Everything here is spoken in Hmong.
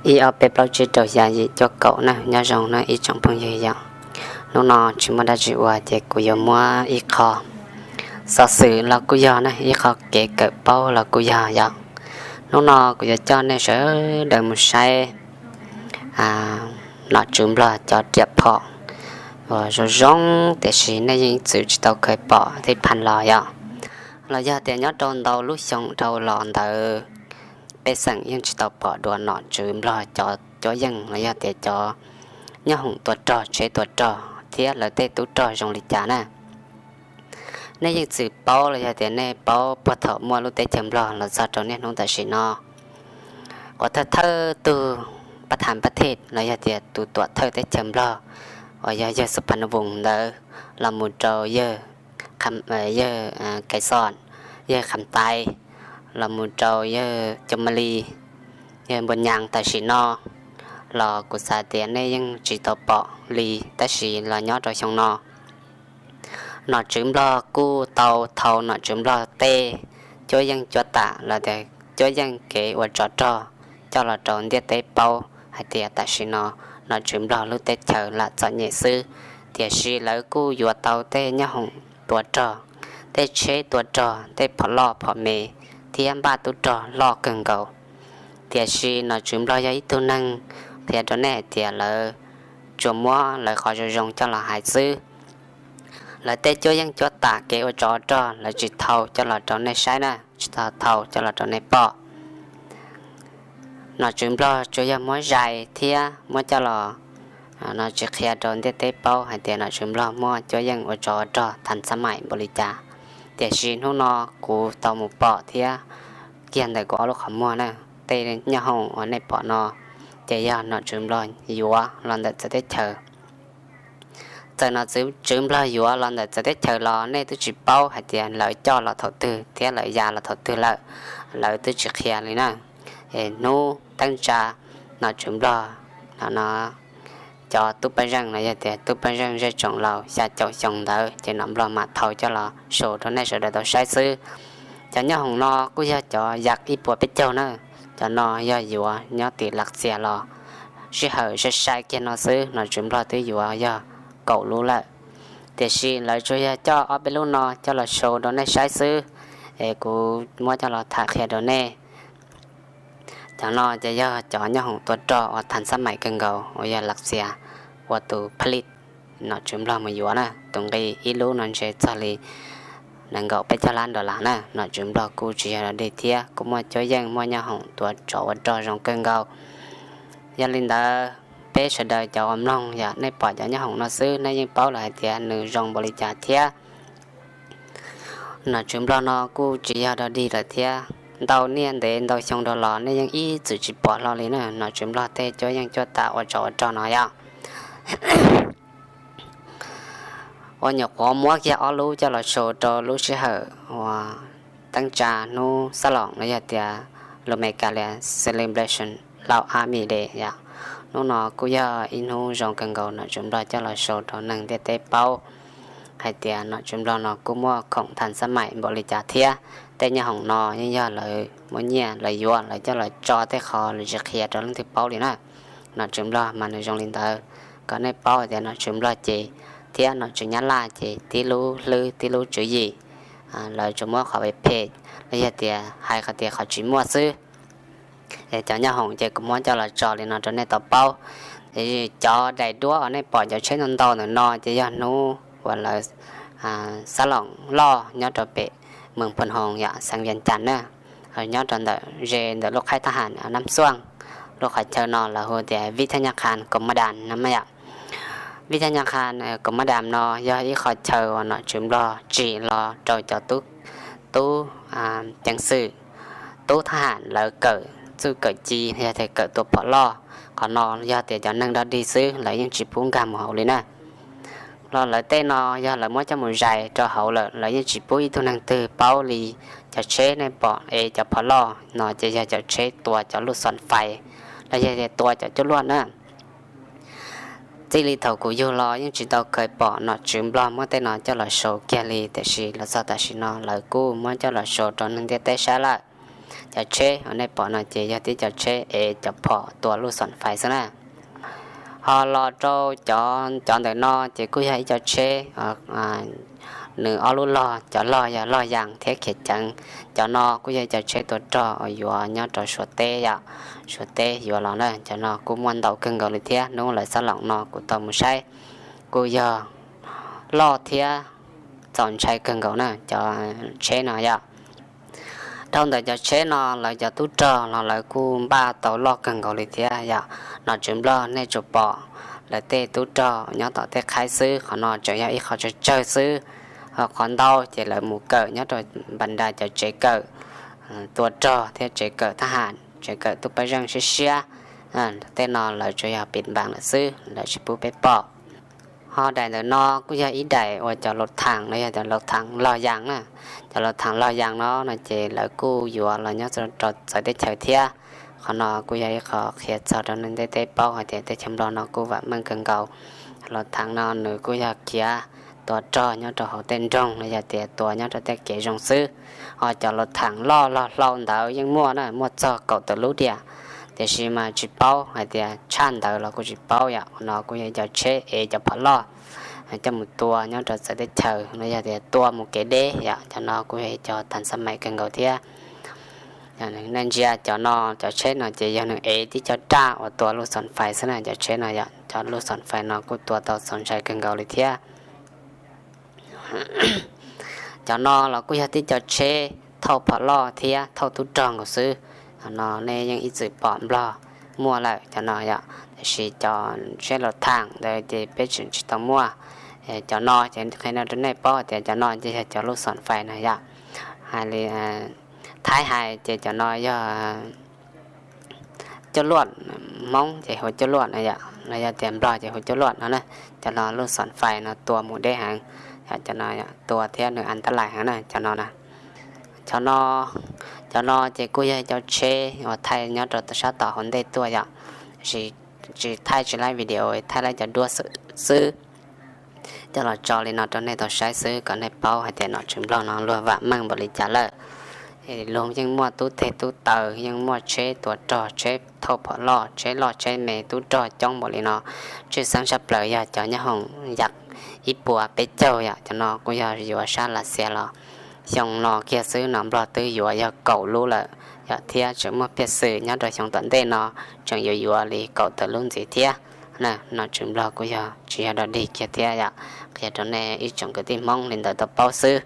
Ib ob peb plaub tsib rau xya yim cuaj kaum na, nyob zoo na ib tsoom phooj ywg yom. Hnub no tsis muaj dab tsi ua ces kuv yuav muab ib qho xov xwm los kuj yog na, ib qho kev kawm paub los kuj yog yom. Hnub no kuv yuav coj nej sawv daws mus saib nom tswv Nplog cov riam phom uas zoo zoo tiam sis nej yeej txwm tsis tau kheev pom tej phan los yom. Los yog tias nyob rau ntau lub xyoo dhau los ntawd pej xeem yeej tsis tau pom dua nom tswv Nplog cov cuab yeej los yog tias cov nyob hoom tua rog, tsheb tua rog thiab lawv tej tub rog zoo li cas na. Nej yeej txwm paub los yog tias nej paub puag thaum muaj lub teb chaws Nplog los txog rau niaj hnub tam sim no, uas thawj thawj tug pab tham pab thej los yog tias tus tuam thawj teb chaws Nplog uas yog yawg Xus Phas Nus Voos ntawd los mus rau yawg, yawg Kais Xos, yawg Kham Tais, los mus rau yawg Coo Ma Li, yawg Npua Nyas tam sim no los kuv xav tias nej yeej tsis tau pom li, tab sis los nyob rau xyoo no nom tswv Nplog kuj tau thau nom tswv Nplog tej cuab yeej cuab tam los tias cuab yeej kev ua tsov rog coj los rau ntiaj teb paub hais tias tam sim no nom tswv Nplog lub teb chaws lam txom nyem xwb, tiam sis lawv kuj yuav tau tej nyob hoom tua rog, tej tsheb tua rog, tej phom loj phom me thiab npaj tub rog loj kawg nkaus. Tiam sis nom tswv Nplog yog ib tug neeg qhia rau nej hais tias lawv tsuas muab lawv qhov zoo zoo coj los hais xwb. Lawv tej cuab yeej cuab tam kev ua tsov rog lawv tsis thau coj los rau nej saib na, tsis tau thau coj los rau nej pom. Nom tswv Nplog tsuas yog muab zais thiab muab coj los no tsis qhia rau ntiaj teb paub hais tias nom tswv Nplog muaj cuab yeej ua tsov ua rog thas xab maim npaum li cas. Tiam sis hnub no kuv tau mus pom thiab kiag ntawm kuv ob lub qhov muag na, tej nyob hoom uas nej pom no ces yog nom tswv Nplog yuav los ntawm txawv teb chaws. Txawm nom tswv Nplog yuav los ntawm txawv teb chaws los nej twb tsis paub hais tias lawv coj los thaum twg thiab lawv ya los thaum twg lawm, lawv twb tsis qhia li na. Es hnub teeb tsa nom tswv Nplog no, cov tub paj zeej los yog tias tub paj zeej zej tsoom laus xya caum xyoo ntawd ces nom Nplog mam thau coj los show rau nej sawv daws tau saib xwb. Cov nyob hoom no kuj yog cov yam ib puas peb caug na. Cov no yog yuav nyob tim Lavxias los, sij hawm sai sai kiag no xwb nom tswv Nplog twb yuav yog kaum lub lawm. Tiam sis lawv tsuas yog coj ob peb lub no coj los show rau nej saib xwb, es kuv muab coj los tham qhia rau nej. Cov no ces yog cov nyob hoom tua rog uas thas xab maim kawg nkaus uas yog Lavxias ua tus pha li, nom tswv Nplog mus yuav na. Tus nqi ib lub no ntshe txog li nees nkaum peb caug lab dollar na. Nom tswv Nplog kuj tsis yog dog dig thiab, kuj muaj cuab yeej muaj nyob hoom tua tsov ua rog zoo kawg nkaus. Yog li ntawd, peb sawv daws cov uas mloog yom, nej pom cov nyob hoom no xwb nej yeej paub lawm hais tias nws zoo npaum li cas thiab. Nom tswv Nplog no kuj tsis yog dog dig lawm thiab, ntau niaj ntev ntau xyoo dhau los nej yeej ib txwm tsis pom hlo li na, nom tswv Nplog tej cuab yeej cuab tam ua tsov ua rog no yom. Uas nyuam qhuav muab kiag ob lub coj los show rau lub sij hawm uas teeb tsa hnub xab loos los yog tias Lumes Kas Lias Celebration Lao Army Day yom. Hnub no kuj yog ib hnub zoo kawg nkaus nom tswv Nplog coj los show rau neeg ntiaj teb paub hais tias nom tswv Nplog no kuj muaj khoom thas xab maim npaum li cas thiab. Tej nyob hoom no yeej yog lawv muab nyiaj lawv yuav lawv coj los tso tej qhov lawv tsis qhia rau leej twg paub li na. Nom tswv Nplog mas nws zoo li ntawd, kom nej paub hais tias nom tswv Nplog ces thiab nom tswv Nyab Laj ces tib lub hlwb tib lub tswv yim, lawv tsuas muab qhov phem phem los yog tias hais qhov tias qhov tsis muaj xwb. Es cov nyob hoom ces kuv muab coj los tso li no rau nej tau paub. Cov daim duab uas nej pom cov tsheb ntau ntau ntawm no ces yog hnub uas lawv xab loos loj nyob rau pem Mees Phoos Hoos yom, xeev Vias Cas na, nyob rau ntawm ze ntawm lub qhaib thab ham Nab Xuaj. Lub qhov chaw no lawv hu tias Vib Thab Nyab Qhas Koos Mab Dam no yom. Vib Thab Nyab Qhas Koos Mab Dam no yog ib qho chaw uas nom tswv Nplog tsim los rau cov tub, tub ceev xwm, tub thab ham lawv kawm txuj kawm ci yog tias kawm tua phom loj. Qhov no yog tias cov neeg dog dig xwb lawv yeej tsis pub nkag mus hauv li na. Los lawv tej no yog lawv muab coj mus zais rau hauv lawm lawv yeej tsis pub ib tug neeg twg paub li. Cov tsheb nej pom es cov phom loj no ces yog cov tsheb tua cov luj xoom fais los yog tias tua cov cuaj luaj na. Txij li thaum kuv yug los yeej tsis tau kheev pom nom tswv Nplog muab tej no coj los show kiag li, tiam sis los txog tam sim no lawv kuj muab coj los show rau neeg ntiaj teb saib lawm. Cov tsheb uas nej pom no ces yog tib cov tsheb ev cov phom tua lub xoom fais xwb na. Ho los rau cov, cov ntawm no ces kuj yog ib cov tsheb, nws ob lub log, cov log yog log yas thiab khiav ceev. Cov no kuj yog ib cov tsheb tua rog uas yuav nyob rau Suav teb yom, Suav teb yuav los na. Cov no kuj muaj ntau kawg nkaus li thiab, hnub lawv xab loos no kuv tau mus saib kuj yog loj thiab txaus ntshai kawg nkaus na cov tsheb no yom. Dhau ntawm cov tsheb no lawv cov tub rog los lawv kuj npaj tau loj kawg nkaus li thiab yom. Nom tswv Nplog nej tsuas pom lawv tej tub rog nyob tom tej qhaib xwb, qhov no tseem yog ib qho tsawg tsawg xwb. Ho qhov ntau ces lawv mus kawm nyob rau npas nra cov tsev kawm tua rog thiab tsev kawm thab ham, tsev kawm tub pab zeej siab siab. Tej no lawv tsuas yog pim npas lawm xwb, lawv tsis pub peb pom. Ho daim ntawm no kuj yog ib daim uas cov laus thaam los yog cov laus thaam log yas na. Cov laus thaam log yas no no ces lawv kuj yuav los nyob rau txawv teb chaws thiab. Qhov no kuj yog ib qho qhia txog rau neeg ntiaj teb paub hais tias teb chaws Nplog no kuj vam meej kawg nkaus. Laus thaam no nws kuj yog khiav tua rog nyob rau hauv tej nroog los yog tias tua nyob rau tej kev zoo xwb. Ho cov laus thaam loj log hlau ntawd yeej muaj na, muaj txog kaum tawm lub diam, tiam sis mas tsis paub hais tias tshaj ntawd los kuj tsis paub yom. Qhov no kuj yog ib cov tsheb ev cov phom loj coj mus tua nyob rau txawv teb chaws los yog tias tua mus kev deb yom. Cov no kuj yog ib co tag xab mais kawg nkaus thiab. Nej ntsia cov no, cov tsheb no ces yog nws ev tib co raj uas tua lub xoom fais xwb na. Cov tsheb no yom, cov lub xoom fais no kuj tua tau txaus ntshai kawg nkaus li thiab. Cov no los kuj yog tib co tsheb thauj phom loj thiab thauj tub rog nkaus xwb. Qhov no nej yeej ib txwm pom Nplog muaj lawm cov no yom, tiam sis cov tsheb laus thaam ntawd ces peb tseem tsis tau muaj. Cov no ces qhia no rau nej paub tias cov no ces yog cov lub xoom fais no yom. Hais li Thaib hais ces cov no yog cuaj luaj, Hmoob ces hu cuaj luaj no yom, los yog tias Nplog ces hu cuaj luaj no na. Cov no lub xoom fais no tua mus deb heev, cov no tua thiab nws an tab lais heev na cov no na. Cov no, cov no ces kuj yog cov tsheb uas thaij nyob rau sab tom hauv ntej tuaj yom, tiam sis tsis thaij tsis laib video, thaij laib cov duab xwb. Coj los tso li no rau nej tau saib xwb kom nej paub hais tias nom tswv Nplog no luag vam meej npaum li cas lawm. Luag yeej muaj tub teg tub taw, yeej muaj tsheb tua rog, tsheb thauj phom loj, tsheb loj tsheb me, tub rog coob npaum li no. Tshwj xeeb tshaj plaws yog cov nyoob hoom yam ib puas peb caug yom, cov no kuj yog yuav sab Lav Xias los. Xyoo no kiag xwb no Nplog twb yuav yog kaum lub lawm yom, thiab tseem muaj piaj xwm nyob rau xyoo tom ntej no tseem yuav yuav li kaum tawm lub ntxiv thiab. Nom tswv Nplog kuj yog tsis yog dog dig kiag thiab yom, qhia rau nej ib tsoom kwv tij Hmoob li ntawd tau paub xwb.